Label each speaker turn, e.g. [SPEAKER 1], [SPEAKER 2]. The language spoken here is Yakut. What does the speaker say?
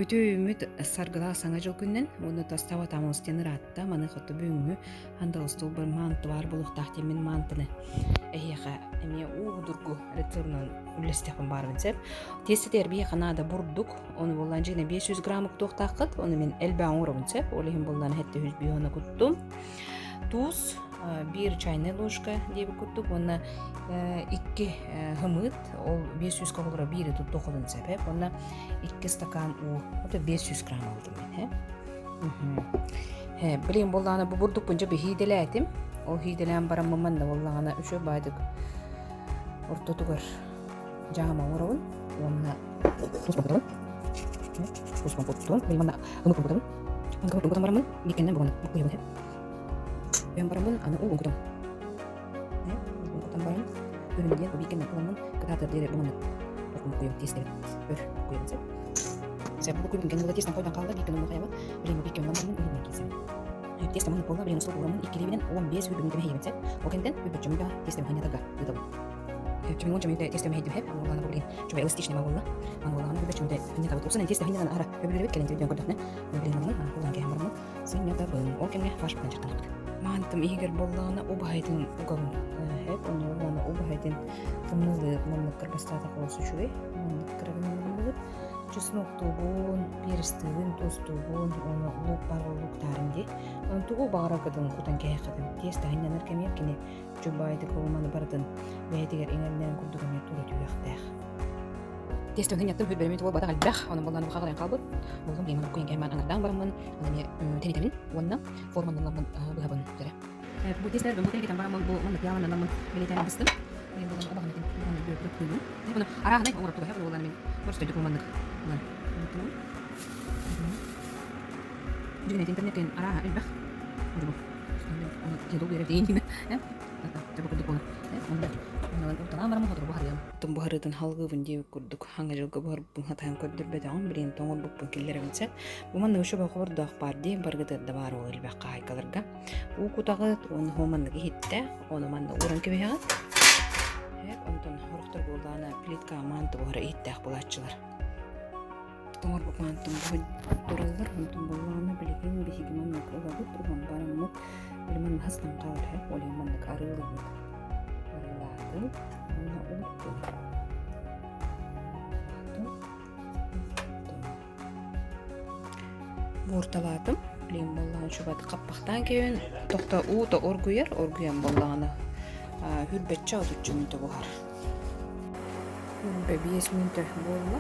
[SPEAKER 1] Үтүө үүммүт саргылаах Саҥа дьыл күнүнэн уонна тастаба тамос диэн ыраатта. Маны хоту бүгүҥҥү андал остуолбар маанты баар буолуохтаах диэн мин маантыны эһиэхэ эмиэ уу судургу рецебынан үллэстиэхпин баарбын сөп. Тиэстэтигэр биһиэхэ наада бурдук, ону буоллаан дьиҥэ 500 грамм уктуохтааххыт, ону мин элбэх оҥоробун сөп. Ол иһин буоллаан 700 ону куттум. Туус, биир чайная ложка диэбит курдук уонна икки хымыт ол 500 калория биири туттуоххутун сөп уонна икки стакан уу это 500 грамм алдым мен э билигин буоллаҕына бу бурдукпун дьэ биһиидэлээтим ол хиидэлээн бараммын манна буоллаҕына үчүгэй баайдык ортотугар дьаама оҥоробун уонна туус кутабын туус куттум манна ымыкпын кутабын ымыкпын кутан бараммын бииккэннэн бугун буккуйабын Өйөн бараммын аны угун кутам. Угун кутан баран өрүн диэн бииккэннэн ыламмын кытаатар диэри буманнык буккуйум тиэстэбин өр буккуйабын сөп. Сөп буккуйбун кэннэ тиэстэн хойдон хаалла бииккэн онно хайабын билигин бииккэн ылан бараммын үрүнэн киирсэбин. Тиэстэ маннык буолла билигин остуол уураммын иккилиибинэн 15 үрдүгүн кэмэһийэбин сөп. Ол кэнниттэн үрбүччүм да тиэстэм ханньатарга ыытабын. Чүмүн уонча мүнүүтэ тиэстэ мэһэйдим хэп, буоллаҕына бу билигин чүмэ эластичный буолла. Аны буоллаҕына үрбүччүм ханньатабыт. Уксан тиэстэ ханньатан аһара өбүлүрүбүт кэлин өйдөөн көрдөхүнэ билигин ылыммын, аны кэһэн бараммын Сынньатабын. Ол кэмҥэ фаршпынан дьарыктанабыт. Маантым иһигэр буоллаҕына убаһайтын угабын. Эп онно буоллаҕына убаһайтын тымныылыы маннык кырбастаатах олус үчүгэй. Маннык кырабын Чесноктуубун, перстыыбын, туустуубун, уонна лук баар луктаарын дии. Онон тугу баҕараргытын кутан кэһэххитин. Тиэстэ аһынньанар кэмигэр кини чубаайдык ылыманы барытын бэйэтигэр иҥэринэн курдук эмиэ тура түһүөхтээх. Тиэстэн хынньаттым хүрбэрэмит буолбатах элбэх, онон буоллаан хаҕаран хаалбыт. Буоллум диэн куйан кэһэммэн анардаан бараммын, аны эмиэ тэнитэбин уонна форманан ламмын быһабын дьэрэ. Бу тиэстэр бу тэлгэтэн бараммын бу маннык яаланан ламмын бэлиэтээн быстым. Мен буолан убаһан этим, убаһан бүөкүрүк кыылым. Буну арааһынай оҥорор туга буолан мин боростойдук маннык ылан. Дьүгүнэт интернеттен арааһа элбэх. Бу. Буһарыытын халгыыбын диэбит курдук хаҥа дьылга буһарбыппын хатаан көрдөрбөтөҕүм билигин тоҥорбуппун киллэрэбин сөп. Бу маннык үчүгэй хобордоох баар дии баргытыар да баар ол элбэх хаһаайкаларга. Уу кутаҕыт уонна хоо маннык иһиттэ ону манна ууран кэбиһэҕит. Онтон хорохтор буоллаҕына плитка маанты буһара иһиттээх буолааччылар. Тоҥорбут маантым тураллар, онтон буоллаҕына билигин биһиги маннык ылабыт, уһун бараммыт, били манна хастан хаалар һэ, ол иһин маннык арыылыыбыт. Арыылаатым уонна уурдум. Буурталаатым. Билигин буоллаҕына чубаты хаппахтаан кэбин, тохто уута оргуйар, оргуйан буоллаҕына хүрбэччэ отучча мүнтэ буһар. Биэс мүнтэ буолла.